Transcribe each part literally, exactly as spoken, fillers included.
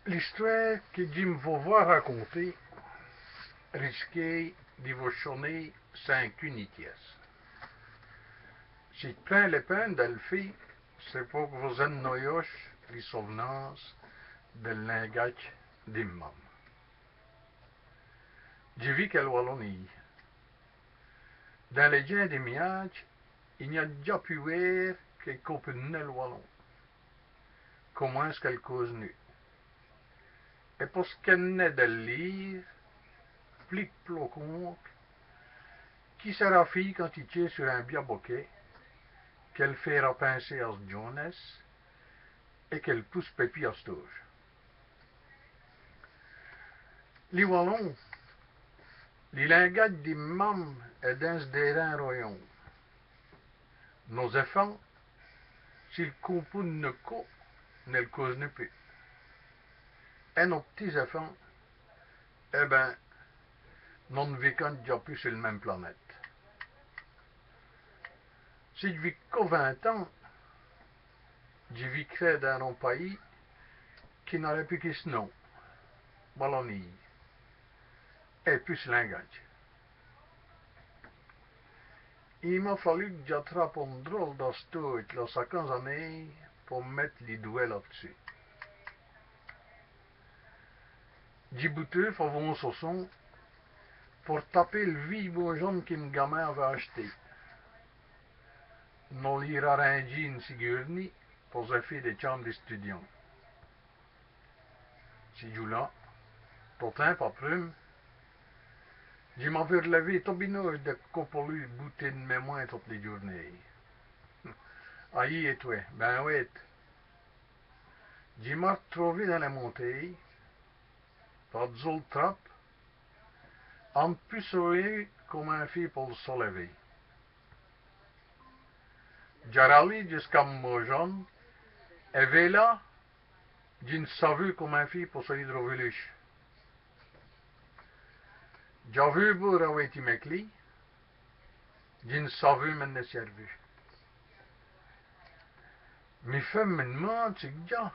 L'istwêre qui dji m' vos va raconter riskéye di vos choner sins cune tièsse. Si dj' prind li pwin.ne dèl fé, c'èst po qu' vos-ènnoyoche li sov'nance dèl lingadje di m' mame. Dji vike èl Walonîye. Dins lès djins di m' âdje, i gn-a dja pus wêre qui comprinèt l' walon. Comint èst-ce qu'èle cause nén? Èt po ç' qu'èle n'èst dèl lîre, plic-ploc onk, qui sèrè fî quand i tchaît sur on bia bokèt, qu'èle fêra pinser a s' djon.nèsse, èt qu'èle pousse pèpî a stâdje. Li walon, li lingadje di m' mame, èst dins s' dêrin royon. Nos-èfants, s'i l' comprinèt co, ni l' cause nén pus. Èt nos p'tits-èfants, èt bén, nos n' vikans dja pus su l' min.me planète. Si dj' vike co vint ans, dji vikrè dins on payis qui n'aurè pus qui s' nom, Walonîye, èt pus s' lingadje. I m'a falu qui dj'atrape on drole d'astôdje la saquants-anéyes po mète li dwèt la-d'ssus. Dji bouteûve avou on soçon po taper l' vî maujon qui m' gamin aveut ach'té. Nos lî rarindjî one sigûrni po-z-èfèt dès tchamres di studiants. Ci djoû-là, tot timpe aprume, dji m'aveû r'lèvé tot binauje dè co po lu bouter d' mès mwins tote li djoûrnéye. Ayî ètwè, bén wêt. Dji m'a r'trové dins lès montéyes, pa-d'zos l' trape, a m' puçoyer comint fé po l' solèver. Dj'a ralé djusqu'à m' maujon, èt vêla, dji n' saveû comint fé po soyî drovi l'uch. Dj'aveû beû rawéti mès clés, dji n' saveû m'ènnè sièrvu. Mi feume mi d'mande ci qu' dj'a.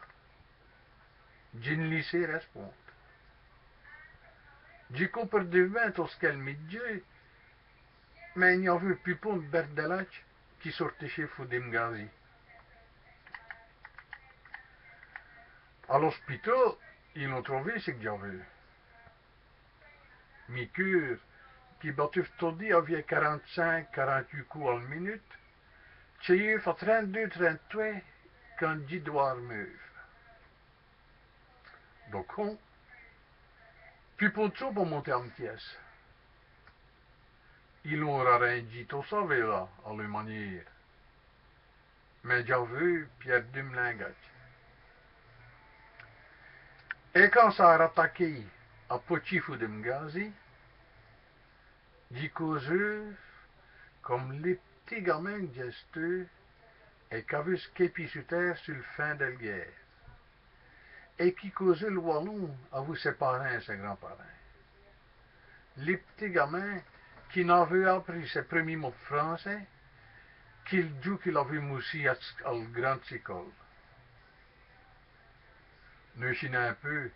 Dji n' lî sé rèsponde. Dji comprindéve bén tot ç' qu'èle mi d'jeût, mins i gn-aveût pus pont d' bèrdeladje qui sôrtécheût foû di m' gazi. A l'ospitau, i l'ont trové ci qu' dj'aveû. Mi keûr, qui bateûve todi a viès quarante-cinq, quarante-huit côps al minute, tchèyeûve a trinte-deûs, trinte-twès quand dji d'wârmeûve. Docon, pus pont d' sons po monter a m' tièsse. I l'ont rarindjî tot ça, vêla, a leû maniére. Mins dj'aveû pièrdu m' lingadje. Èt quand ça a rataké a potchî foû di m' gazi, dji causeûve come li p'tit gamin qu' dj'èsteû èt qu'aveût s' quèpî su têre su l' fin dèl guêre. Èt qui causeûve l' walon avou sès parints èt sès grands-parints. Li p'tit gamin qui n'aveût apris sès prumîs mots d' francès qui l' djoû qu'i l'aveût moussî a, al grande sicole. Nén chin.ner on pô,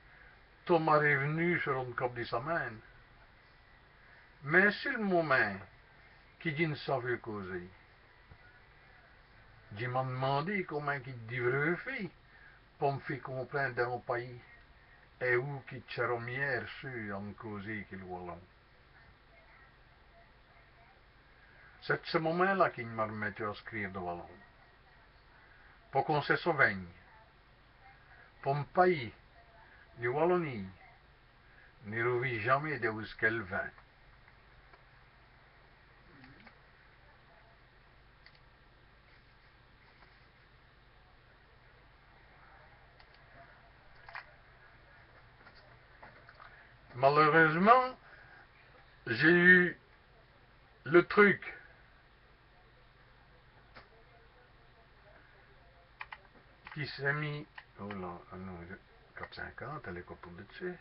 tot m'a r'v'nu sur on cope di sa min.ne. Mins su l' momint, qui dji n' saveû causer. Dji m'a d'mandé comint qui dj' d'vreûve fé po m' fé comprinde dins on payis èt oû qui dj' sèreu miyêr seû a n' causer qui l' walon. C'èst d' ç' momint-là qui dj' m'a r'mètu a scrîre do walon. Po qu'on s' sovègne, po m' payis, li Walonîye, ni roûvî jamaîs dè wice qu'èle vint. Malheureusement, j'ai eu le truc qui s'est mis, oh là, ah non, quatre cinquante, elle est coupée de dessus.